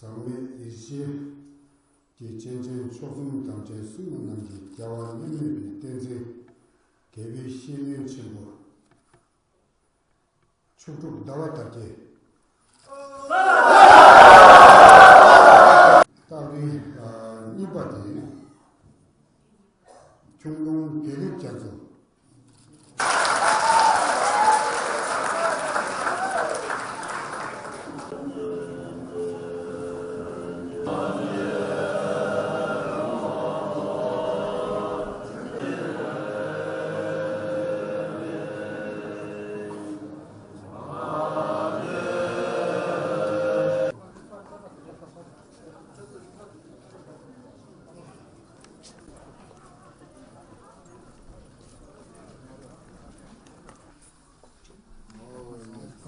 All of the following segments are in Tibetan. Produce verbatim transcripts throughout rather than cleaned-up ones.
ཟག་མེད་ཡེ་ཤེས་ཀྱི་སྤྱན་ཅན་མཆོག་གསུམ་དམ་ཅན་སྲིན་མོ་རྣམས་ཀྱི་རྒྱལ་བ་དམྱལ་མེད་པའི་བསྟན་འཛིན་དགེ་བའི་བཤེས་གཉེན་ཆེན་པོ། མཆོག་གྲུབ་ཟླ་བ་དར་རྒྱས། སྟག་རིང་གཉིས་པ་དེ་ཁྱུང་ལུང་དགེ་ལེགས་རྒྱ་མཚོ།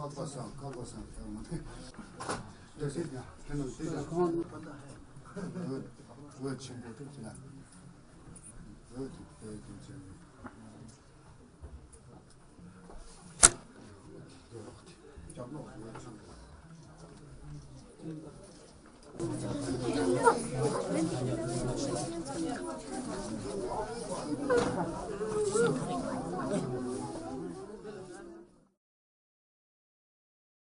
ཀ་པ་སང་ཀ་པ་སང་ཀ་མ་ནི། དེ་སྲིད་ཡ་ཁྱེད་རྣམས་དེ་ལ་ཁོང་འོད་འོད་ཆེན་པོ་དེ་ལ་འོད་དེ་དེ་དེ་ཆེན་པོ།